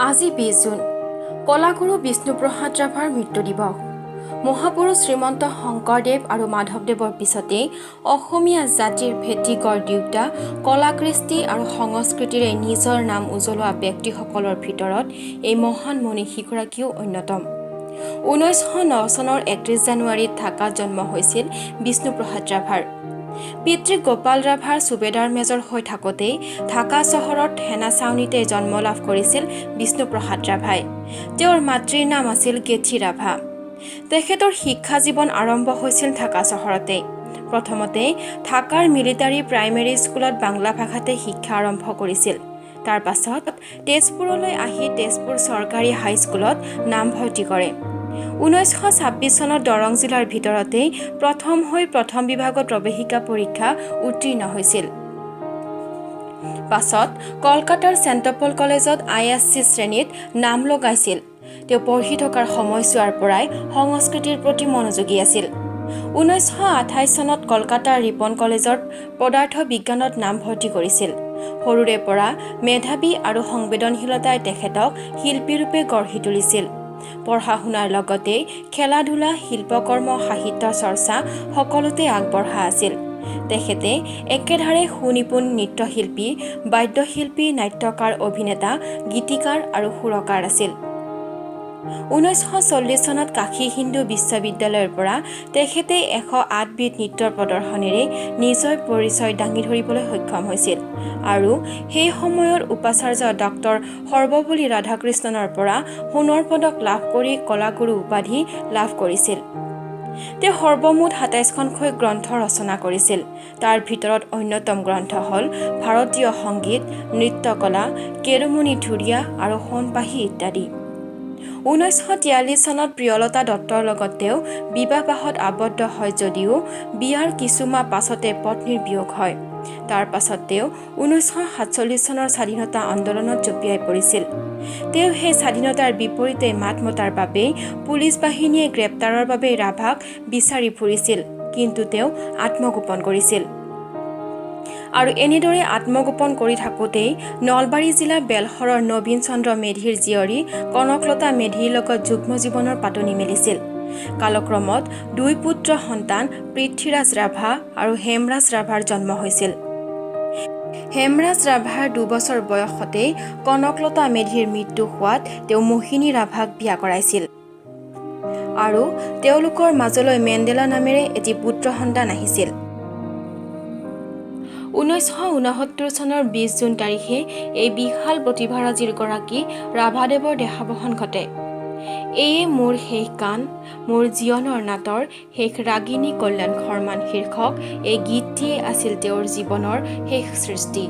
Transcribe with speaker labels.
Speaker 1: আজি 20 জুন, কলাগুৰু বিষ্ণুপ্ৰসাদ ৰাভাৰ মৃত্যু দিৱস। মহাপুৰুষ শ্ৰীমন্ত শংকৰদেৱ আৰু মাধৱদেৱৰ পিছতেই অসমীয়া জাতিৰ ভেটি গঢ় দিওঁতা, কলা-কৃষ্টি আৰু সংস্কৃতিৰে নিজৰ নাম উজ্বলোৱা ব্যক্তিসকলৰ ভিতৰত এই মহান মনীষীগৰাকীও অন্যতম। 1909 চনৰ 31 জানুৱাৰীত ঢাকাত জন্ম হৈছিল বিষ্ণুপ্ৰসাদ ৰাভাৰ। পিতৃ গোপাল ৰাভাৰ চুবেদাৰ মেজৰ হৈ থাকোঁতেই ঢাকা চহৰত সেনা ছাউনীতে জন্ম লাভ কৰিছিল বিষ্ণুপ্ৰসাদ ৰাভাই। তেওঁৰ মাতৃৰ নাম আছিল গেথী ৰাভা। তেখেতৰ শিক্ষা জীৱন আৰম্ভ হৈছিল ঢাকা চহৰতেই। প্ৰথমতে ঢাকাৰ মিলিটাৰী প্ৰাইমেৰী স্কুলত বাংলা ভাষাতে শিক্ষা আৰম্ভ কৰিছিল। তাৰ পাছত তেজপুৰলৈ আহি তেজপুৰ চৰকাৰী হাইস্কুলত নামভৰ্তি কৰে। 1926 চনত দৰং জিলাৰ ভিতৰতেই প্ৰথম হৈ প্ৰথম বিভাগত প্ৰৱেশিকা পৰীক্ষা উত্তীৰ্ণ হৈছিল। পাছত কলকাতাৰ চেণ্ট পল কলেজত আই.এছ.চি শ্ৰেণীত নাম লগাইছিল। তেওঁ পঢ়ি থকাৰ সময়ছোৱাৰ পৰাই সংস্কৃতিৰ প্ৰতি মনোযোগী আছিল। 1928 চনত কলকাতাৰ ৰিপন কলেজত পদাৰ্থ বিজ্ঞানত নামভৰ্তি কৰিছিল। সৰুৰে পৰা মেধাৱী আৰু সংবেদনশীলতাই তেখেতক শিল্পীৰূপে গঢ়ি তুলিছিল। পঢ়া শুনাৰ লগতে খেলা ধূলা, শিল্পকৰ্ম, সাহিত্য চৰ্চা সকলোতে আগবঢ়া আছিল। তেখেতে একেধাৰে সুনিপুণ নৃত্যশিল্পী, বাদ্যশিল্পী, নাট্যকাৰ, অভিনেতা, গীতিকাৰ আৰু সুৰকাৰ আছিল। 1940 চনত কাশী হিন্দু বিশ্ববিদ্যালয়ৰ পৰা তেখেতে 108বিধ নৃত্যৰ প্ৰদৰ্শনেৰে নিজৰ পৰিচয় দাঙি ধৰিবলৈ সক্ষম হৈছিল আৰু সেই সময়ৰ উপাচাৰ্য ডক্টৰ সৰ্বপল্লী ৰাধাকৃষ্ণনৰ পৰা সোণৰ পদক লাভ কৰি কলাগুৰু উপাধি লাভ কৰিছিল। তেওঁ সৰ্বমুঠ 27খনকৈ গ্ৰন্থ ৰচনা কৰিছিল। তাৰ ভিতৰত অন্যতম গ্ৰন্থ হ'ল ভাৰতীয় সংগীত, নৃত্যকলা, কেৰুমণি ধুৰীয়া আৰু সোণপাহী ইত্যাদি। 1943 চনত প্ৰিয়লতা দত্তৰ লগত তেওঁ বিবাহপাশত আবদ্ধ হয় যদিও বিয়াৰ কিছুমাহ পাছতে পত্নীৰ বিয়োগ হয়। তাৰ পাছত তেওঁ 1947 চনৰ স্বাধীনতা আন্দোলনত জঁপিয়াই পৰিছিল। তেওঁ সেই স্বাধীনতাৰ বিপৰীতে মাত মতাৰ বাবেই পুলিচ বাহিনীয়ে গ্ৰেপ্তাৰৰ বাবে ৰাভাক বিচাৰি ফুৰিছিল, কিন্তু তেওঁ আত্মগোপন কৰিছিল। আৰু এনেদৰে আত্মগোপন কৰি থাকোঁতেই নলবাৰী জিলাৰ বেলশৰৰ নবীন চন্দ্ৰ মেধিৰ জীয়ৰী কনকলতা মেধিৰ লগত যুগ্ম জীৱনৰ পাতনি মেলিছিল। কালক্ৰমত দুই পুত্ৰ সন্তান পৃথ্বীৰাজ ৰাভা আৰু হেমৰাজ ৰাভাৰ জন্ম হৈছিল। হেমৰাজ ৰাভাৰ 2 বছৰ বয়সতেই কনকলতা মেধিৰ মৃত্যু হোৱাত তেওঁ মোহিনী ৰাভাক বিয়া কৰাইছিল আৰু তেওঁলোকৰ মাজলৈ মেণ্ডেলা নামেৰে এটি পুত্ৰ সন্তান আহিছিল। 1969 চনৰ 20 জুন তাৰিখে এই বিশাল প্ৰতিভাৰাজিৰ গৰাকী ৰাভাদেৱৰ দেহাৱসান ঘটে। এয়ে মোৰ শেষ গান, মোৰ জীৱনৰ নাটৰ শেষ ৰাগিনী কল্যাণ খৰমান শীৰ্ষক এই গীতটিয়েই আছিল তেওঁৰ জীৱনৰ শেষ সৃষ্টি।